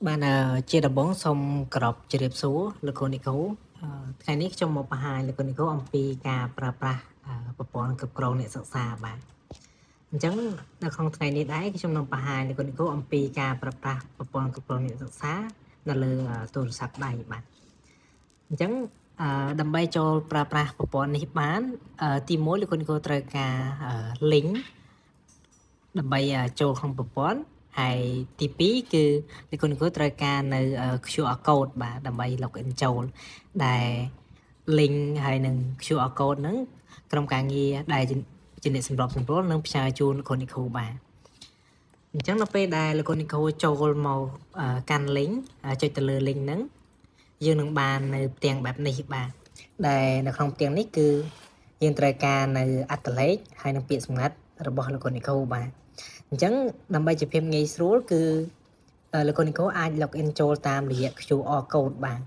បាទជាដំបូងសូមគោរពជម្រាបសួរលោកគ្រូនីកូថ្ងៃនេះខ្ញុំមកបង្ហាញលោកគ្រូនីកូអំពីការប្រើប្រាស់ប្រព័ន្ធគ្រប់គ្រងអ្នកសិក្សាបាទអញ្ចឹងនៅក្នុងថ្ងៃនេះដែរខ្ញុំនឹងបង្ហាញលោកគ្រូនីកូអំពីការប្រើប្រាស់ប្រព័ន្ធគ្រប់គ្រងអ្នកសិក្សានៅលើទូរស័ព្ទដៃបាទអញ្ចឹងដើម្បីចូលប្រើប្រាស់ប្រព័ន្ធនេះបានទី1លោកគ្រូនីកូត្រូវការ link ដើម្បីចូលក្នុងប្រព័ន្ធហើយទី2គឺលោកគ្រូគ្រូត្រូវការនៅ QR code បាទដើម្បី login ចូលដែល link ហើយនឹង QR code ហ្នឹងក្រុមការងារដែលជាអ្នកសម្របសម្រួលនឹងផ្ញើជូនលោកគ្រូគ្រូបាទអញ្ចឹងដល់ពេលដែលលោកគ្រូគ្រូចូលមកកាន់ link ចុចទៅលើ link ហ្នឹងយើងនឹងបាននៅផ្ទាំងបែបនេះបាទដែលនៅក្នុងផ្ទាំងនេះគឺយើងត្រូវការនៅអត្តលេខហើយនិងពាក្យសម្ងាត់របស់លោកគ្រូគ្រូបាទអញ្ចឹងដើម្បីជាភាពងាយស្រួលគឺលោកគ្រូនីកូអាច log in ចូលតាមរយៈ QR code បាទ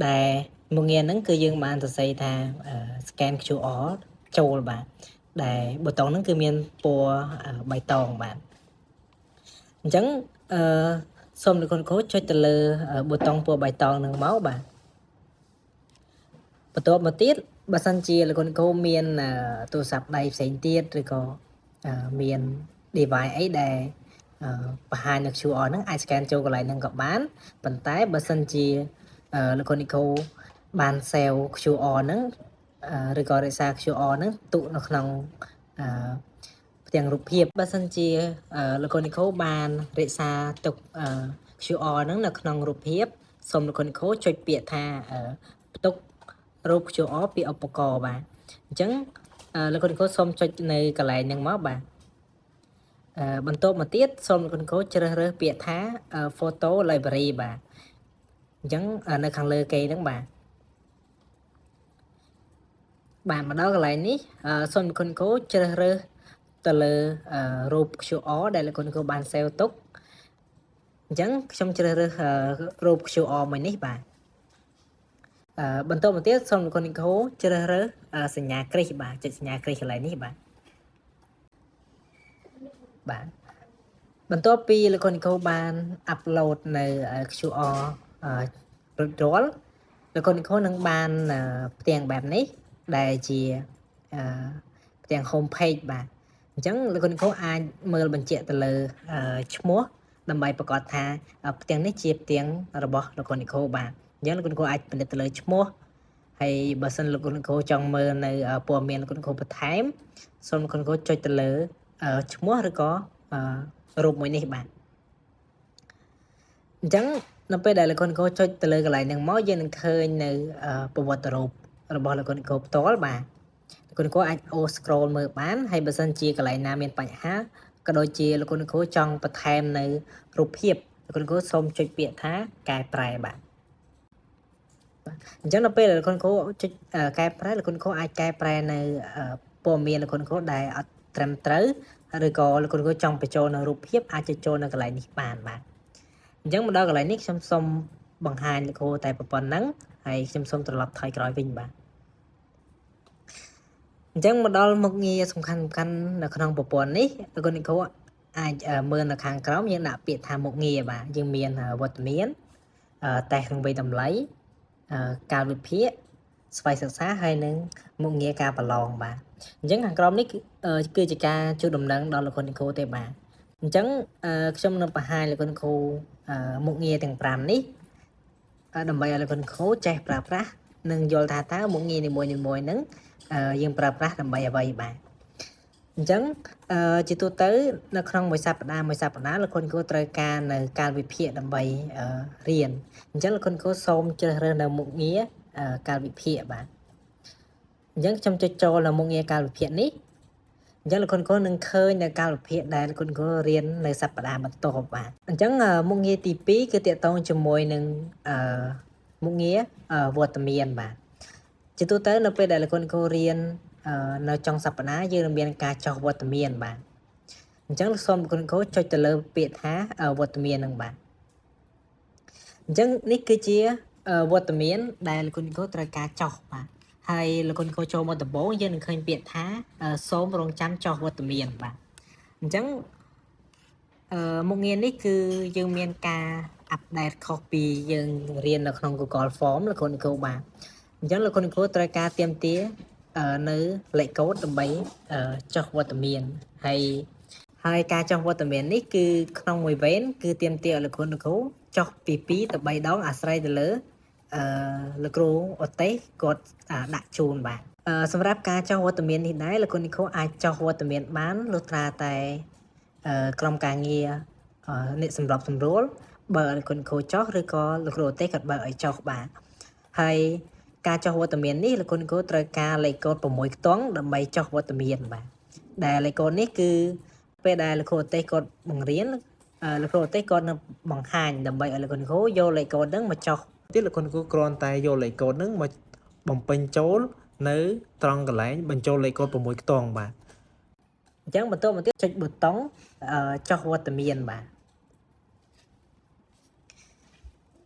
ដែលមុខងារហ្នឹងគឺយើងបានសរសេរថា scan QR ចូលបាទដែលប៊ូតុងហ្នឹងគឺមានពណ៌បៃតងបាទអញ្ចឹងអឺសូមលោកគ្រូនីកូចុចទៅលើប៊ូតុងពណ៌បៃតងហ្នឹងមកបាទបន្ទាប់មកទៀតបើសិនជាលោកគ្រូនីកូមានទូរស័ព្ទដៃផ្សេងទៀតឬក៏មាន device អីដែលបង្ហាញនៅ QR ហ្នឹងអាច scan ចូលកន្លែងហ្នឹងក៏បានប៉ុន្តែបើសិនជាលោកគ្រូនីកូបាន save QR ហ្នឹងឬក៏រក្សា QR ហ្នឹងទុកនៅក្នុងផ្ទាំងរូបភាពបើសិនជាលោកគ្រូនីកូបានរក្សាទុក QR ហ្នឹងនៅក្នុងរូបភាពសូមលោកគ្រូនីកូចុចពាក្យថាផ្ទុករូប QR ពីឧបករណ៍បាទអញ្ចឹងលោកគ្រូនីកូសូមចុចនៅកន្លែងហ្នឹងមកបាទបន្ទាប់មកទៀតសូមលោកគ្រូជ្រើសរើសពាក្យថា photo library បាទអញ្ចឹងនៅខាងលើគេហ្នឹងបាទបាទមកដល់កន្លែងនេះសូមលោកគ្រូជ្រើសរើសទៅលើរូប QR ដែលលោកគ្រូបាន save ទុកអញ្ចឹងខ្ញុំជ្រើសរើសរូប QR មួយនេះបាទបន្តមកទៀតសូមលោកគ្រូជ្រើសរើសសញ្ញាគ្រីសបាទចុចសញ្ញាគ្រីសកន្លែងនេះបាទបាទបន្ទាប់ពីលោកគ្រូបាន upload នៅ QR រួចរាល់លោកគ្រូនឹងបានផ្ទាំងបែបនេះដែលជាផ្ទាំង home page បាទអញ្ចឹងលោកគ្រូអាចមើលបញ្ជាក់ទៅលើឈ្មោះដើម្បីប្រកាសថាផ្ទាំងនេះជាផ្ទាំងរបស់លោកគ្រូបាទអញ្ចឹងលោកគ្រូអាចពិនិត្យទៅលើឈ្មោះហើយបើសិនលោកគ្រូចង់មើលនៅព័ត៌មានលោកគ្រូបន្ថែមសូមលោកគ្រូចុចទៅលើឈ្មោះឬក៏រូបមួយនេះបាទអញ្ចឹងនៅពេលដែលលោកគ្រូចុចទៅលើកន្លែងហ្នឹងមកយើងនឹងឃើញនៅប្រវត្តិរូបរបស់លោកគ្រូផ្ទាល់បាទលោកគ្រូអាចអូ scroll មើលបានហើយបើសិនជាកន្លែងណាមានបញ្ហាក៏ដូចជាលោកគ្រូចង់បន្ថែមនៅរូបភាពលោកគ្រូសូមចុចពាក្យថាកែប្រែបាទអញ្ចឹងដល់ពេលលោកគ្រូចុចកែប្រែលោកគ្រូអាចកែប្រែនៅព័ត៌មានលោកគ្រូដែលអត់ត្រឹមត្រូវឬក៏លោកគ្រូចង់បញ្ចូលនៅរូបភាពអាចចូលនៅកន្លែងនេះបានបាទអញ្ចឹងមកដល់កន្លែងនេះខ្ញុំសូមបង្ហាញលោកគ្រូតែប៉ុណ្ណឹងហើយខ្ញុំសូមត្រឡប់ថយក្រោយវិញបាទអញ្ចឹងមកដល់មុខងារសំខាន់សំខាន់នៅក្នុងប្រព័ន្ធនេះលោកគ្រូអាចមើលនៅខាងក្រោមយើងដាក់ពាក្យថាមុខងារបាទយើងមានវត្តមានតេស្តក្នុងវ័យតម្លៃកាលវិភាគស្វ័យសិក្សាហើយនិងមុខងារការប្រឡងបាទអញ្ចឹងខាងក្រោមនេះគឺជាការជួយដំណឹងដល់លោកគ្រូទេបាទអញ្ចឹងខ្ញុំនឹងបង្ហាញលោកគ្រូមុខងារទាំង5នេះដើម្បីឲ្យលោកគ្រូចេះប្រើប្រាស់និងយល់ថាតើមុខងារនីមួយៗហ្នឹងយើងប្រើប្រាស់ដើម្បីអ្វីបាទអញ្ចឹងជាទូទៅនៅក្នុងមួយសប្តាហ៍មួយសប្តាហ៍លោកគ្រូត្រូវការនៅកាលវិភាគដើម្បីរៀនអញ្ចឹងលោកគ្រូសូមជ្រើសរើសនៅមុខងារកាលវិភាគបាទអញ្ចឹងខ្ញុំចុចចូលនៅមុខងារកាលវិភាគនេះអញ្ចឹងលោកគ្រូនឹងឃើញនៅកាលវិភាគដែលលោកគ្រូរៀននៅសប្តាហ៍បន្ទាប់បាទអញ្ចឹងមុខងារទី2គឺទាក់ទងជាមួយនឹងមុខងារវត្តមានបាទជាទូទៅនៅពេលដែលលោកគ្រូរៀននៅចុងសប្តាហ៍យើងនឹងមានការចុះវត្តមានបាទអញ្ចឹងសូមលោកគ្រូចុចទៅលើពាក្យថាវត្តមាននឹងបាទអញ្ចឹងនេះគឺជាវត្តមានដែលលោកគ្រូត្រូវការចុះបាទហើយលោកគ្រូចូលមកដំបូងយើងនឹងឃើញពាក្យថាសូមរងចាំចុះវត្តមានបាទអញ្ចឹងមុខងារនេះគឺយើងមានការ update ខុសពីយើងរៀននៅក្នុង Google Form លោកគ្រូអ្នកគ្រូបាទអញ្ចឹងលោកគ្រូអ្នកគ្រូត្រូវការទាមទារនៅលេខកូដដើម្បីចុះវត្តមានហើយហើយការចុះវត្តមាននេះគឺក្នុងមួយវេនគឺទាមទារឲ្យលោកគ្រូអ្នកគ្រូចុះពី2ទៅ3ដងអាស្រ័យទៅលើអឺលោកគ្រូឧទេសគាត់ដាក់ជូនបាទសម្រាប់ការចុះវត្តមាននេះដែរលោកគ្រូអ្នកគ្រូអាចចុះវត្តមានបានលុះត្រាតែក្រុមការងារអ្នកសម្របសម្រួលបើឲ្យលោកគ្រូចុះឬក៏លោកគ្រូឧទេសគាត់បើកឲ្យចុះបាទហើយការចុះវត្តមាននេះលោកគ្រូត្រូវការលេខកូដ6ខ្ទង់ដើម្បីចុះវត្តមានបាទដែលលេខកូដនេះគឺពេលដែលលោកគ្រូឧទេសគាត់បង្រៀនលោកគ្រូឧទេសគាត់នឹងបង្ហាញដើម្បីឲ្យលោកគ្រូយកលេខកូដហ្នឹងមកចុះ ទៀតលោកគ្រូគ្រាន់តែយកលេខកូដហ្នឹងមកបំពេញចូលនៅត្រង់កន្លែងបញ្ចូលលេខកូដ6ខ្ទង់បាទ អញ្ចឹងបន្តមកទៀតចុចប៊ូតុងចុះវត្តមានបាទ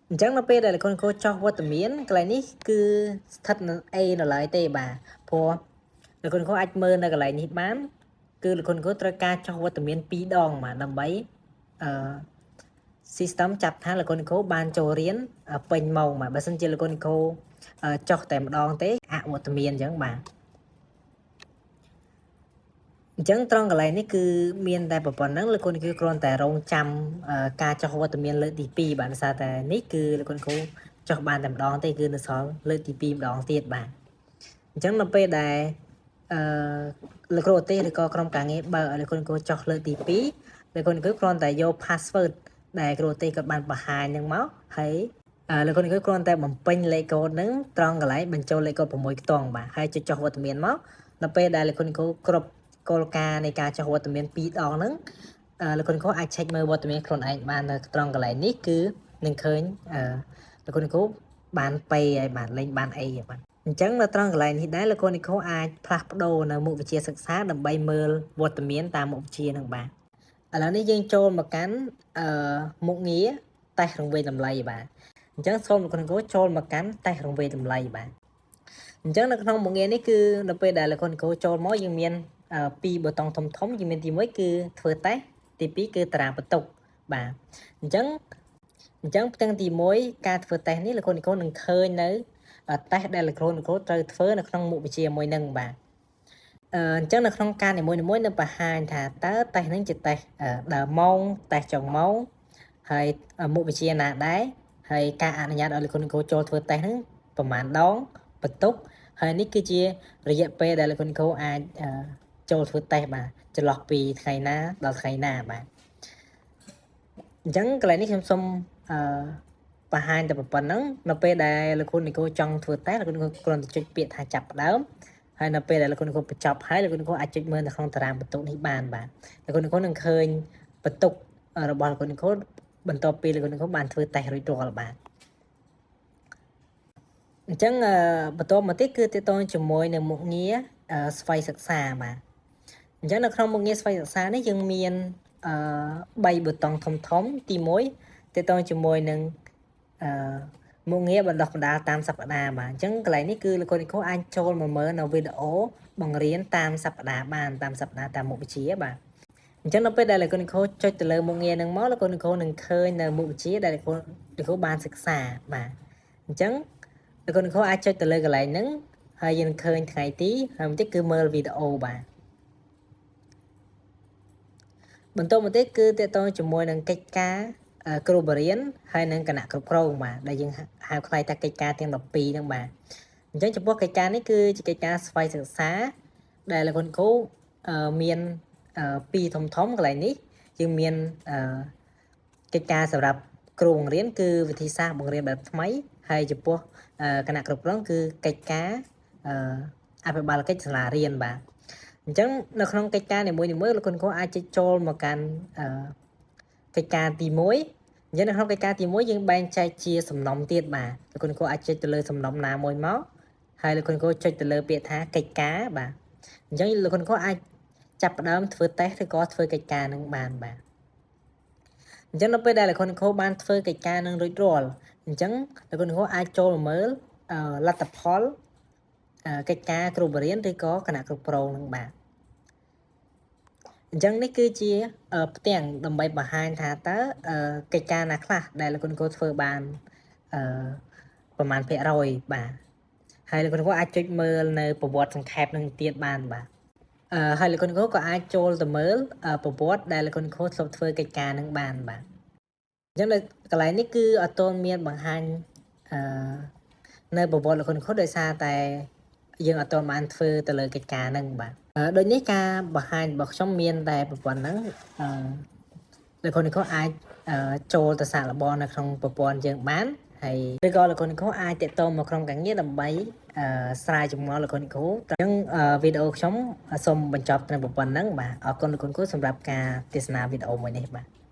អញ្ចឹងនៅពេលដែលលោកគ្រូចុះវត្តមានកន្លែងនេះគឺស្ថិតនៅ A នៅឡើយទេបាទព្រោះលោកគ្រូអាចមើលនៅកន្លែងនេះបានគឺលោកគ្រូត្រូវការចុះវត្តមាន2ដងបាទដើម្បីអឺ system ចាប់ថាលោកគ្រូបានចូលរៀនពេញម៉ោងបាទបើសិនជាលោកគ្រូចុះតែម្ដងទេអវត្តមានអញ្ចឹងបាទអញ្ចឹងត្រង់កន្លែងនេះគឺមានតែប៉ុណ្្នឹងលោកគ្រូគឺគ្រាន់តែរងចាំការចុះវត្តមានលើកទី2បាទដោយសារតែនេះគឺលោកគ្រូចុះបានតែម្ដងទេគឺនៅសល់លើកទី2ម្ដងទៀតបាទអញ្ចឹងនៅពេលដែលអឺលោកគ្រូឧទេសឬក៏ក្រុមការងារបើកឲ្យលោកគ្រូចុះលើកទី2លោកគ្រូគ្រាន់តែយក password ដែលគ្រូឧទេសគាត់បានបង្ហាញនឹងមកហើយលោកគ្រូគ្រាន់តែបំពេញលេខកូដហ្នឹងត្រង់កន្លែងបញ្ចូលលេខកូដ6ខ្ទង់បាទហើយចុចចុះវត្តមានមកដល់ពេលដែលលោកគ្រូគ្រប់គោលការណ៍នៃការចុះវត្តមាន2ដងហ្នឹងលោកគ្រូអាច check មើលវត្តមានខ្លួនឯងបាននៅត្រង់កន្លែងនេះគឺនឹងឃើញលោកគ្រូបាន P ហើយបាទលេងបាន A ហើយបាទអញ្ចឹងនៅត្រង់កន្លែងនេះដែរលោកគ្រូអាចផ្លាស់ប្ដូរនៅមុខវិជ្ជាសិក្សាដើម្បីមើលវត្តមានតាមមុខវិជ្ជានឹងបាទឥឡូវនេះយើងចូលមកកាន់អឺមុខងារតេស្តរង្វេងតម្លៃបាទអញ្ចឹងសូមលោកគ្រូចូលមកកាន់តេស្តរង្វេងតម្លៃបាទអញ្ចឹងនៅក្នុងមុខងារនេះគឺនៅពេលដែលលោកគ្រូចូលមកយើងមានពីរប៊ូតុងធំធំយើងមានទី1គឺធ្វើតេស្តទី2គឺតារាងបន្ទុកបាទអញ្ចឹងផ្ទាំងទី1ការធ្វើតេស្តនេះលោកគ្រូនឹងឃើញនៅតេស្តដែលលោកគ្រូត្រូវធ្វើនៅក្នុងមុខវិជ្ជាមួយនឹងបាទអញ្ចឹងនៅក្នុងការនីមួយៗនឹងបង្ហាញថាតើតេស្តហ្នឹងជាតេស្តដើមម៉ោងតេស្តចុងម៉ោងហើយមុខវិជ្ជាណាដែរហើយការអនុញ្ញាតឲ្យលោកគ្រូចូលធ្វើតេស្តហ្នឹងប្រហែលដងបន្ទុកហើយនេះគឺជារយៈពេលដែលលោកគ្រូអាចចូលធ្វើតេស្តបាទចន្លោះពីថ្ងៃណាដល់ថ្ងៃណាបាទអញ្ចឹងកន្លែងនេះខ្ញុំសូមអឺបង្ហាញតែប៉ុណ្្នឹងនៅពេលដែលលោកគ្រូនិកូចង់ធ្វើតេស្តលោកគ្រូគ្រាន់តែចុចពាក្យថាចាប់ផ្ដើមហើយនៅពេលដែលលោកគ្រូបញ្ចប់ហើយលោកគ្រូអាចចុចមើលនៅក្នុងតារាងបន្ទុកនេះបានបាទលោកគ្រូនឹងឃើញបន្ទុករបស់លោកគ្រូបន្ទាប់ពីលោកគ្រូបានធ្វើតេស្តរួចរាល់បាទអញ្ចឹងបន្ទាប់មកទៀតគឺទាក់ទងជាមួយនឹងមុខងារស្វ័យសិក្សាបាទអញ្ចឹងនៅក្នុងមុខងារស្វ័យសិក្សានេះយើងមានអឺ3ប៊ូតុងធំធំទី1ទាក់ទងជាមួយនឹងអឺមុខងារបណ្ដុះបណ្ដាលតាមសប្តាហ៍បាទអញ្ចឹងកន្លែងនេះគឺលោកគ្រូអាចចូលមកមើលនៅវីដេអូបង្រៀនតាមសប្តាហ៍បានតាមសប្តាហ៍តាមមុខវិជ្ជាបាទអញ្ចឹងនៅពេលដែលលោកគ្រូចុចទៅលើមុខងារហ្នឹងមកលោកគ្រូនឹងឃើញនៅមុខវិជ្ជាដែលលោកគ្រូបានសិក្សាបាទអញ្ចឹងលោកគ្រូអាចចុចទៅលើកន្លែងហ្នឹងហើយយើងឃើញថ្ងៃទីហើយបន្តិចគឺមើលវីដេអូបាទបន្តមកទៀតគឺតកតងជាមួយនឹងកិច្ចការគ្រូបរិញ្ញាហើយនិងគណៈគ្រប់គ្រងបាទដែលយើងហៅខ្លៃថាកិច្ចការទាំង12ហ្នឹងបាទអញ្ចឹងចំពោះកិច្ចការនេះគឺជាកិច្ចការស្វ័យសិក្សាដែលលោកគ្រូមានពីរធំធំកន្លែងនេះយើងមានកិច្ចការសម្រាប់គ្រូបង្រៀនគឺវិធីសាស្ត្របង្រៀនបែបថ្មីហើយចំពោះគណៈគ្រប់គ្រងគឺកិច្ចការអភិបាលកិច្ចសាលារៀនបាទអញ្ចឹងនៅក្នុងកិច្ចការនីមួយៗលោកគ្រូអាចចូលមកកាន់កិច្ចការទី1អញ្ចឹងនៅក្នុងកិច្ចការទី1យើងបែងចែកជាសំណុំទៀតបាទលោកគ្រូអាចចុចទៅលើសំណុំណាមួយមកហើយលោកគ្រូចុចទៅលើពាក្យថាកិច្ចការបាទអញ្ចឹងលោកគ្រូអាចចាប់ផ្ដើមធ្វើតេស្តឬក៏ធ្វើកិច្ចការនឹងបានបាទអញ្ចឹងនៅពេលដែលលោកគ្រូបានធ្វើកិច្ចការនឹងរួចរាល់អញ្ចឹងលោកគ្រូអាចចូលមកមើលលទ្ធផលកិច្ចការគ្រូបរិញ្ញាឬក៏គណៈគ្រប់គ្រងនឹងបាទ អញ្ចឹងនេះគឺជាផ្ទាំងដើម្បីបង្ហាញថាតើកិច្ចការណាខ្លះដែលលោកគ្រូធ្វើបានអឺប្រមាណភាគរយបាទហើយលោកគ្រូអាចចុចមើលនៅប្រវត្តិសង្ខេបនឹងទៀតបានបាទអឺហើយលោកគ្រូក៏អាចចូលទៅមើលប្រវត្តិដែលលោកគ្រូធ្លាប់ធ្វើកិច្ចការនឹងបានបាទអញ្ចឹងនៅកន្លែងនេះគឺអត់ទាន់មានបង្ហាញអឺនៅប្រវត្តិលោកគ្រូដោយសារតែយើងអត់ទាន់បានធ្វើទៅលើកិច្ចការហ្នឹងបាទដូចនេះការបង្ហាញរបស់ខ្ញុំមានតែប្រព័ន្ធហ្នឹងអឺលោកគ្រូអាចចូលទៅសាកល្បងនៅក្នុងប្រព័ន្ធយើងបានហើយឬក៏លោកគ្រូអាចទាក់ទងមកក្រុមការងារដើម្បីស្រាយចម្ងល់លោកគ្រូអញ្ចឹងវីដេអូខ្ញុំសូមបញ្ចប់ត្រឹមប៉ុណ្ណឹងបាទអរគុណលោកគ្រូសម្រាប់ការទស្សនាវីដេអូមួយនេះបាទ។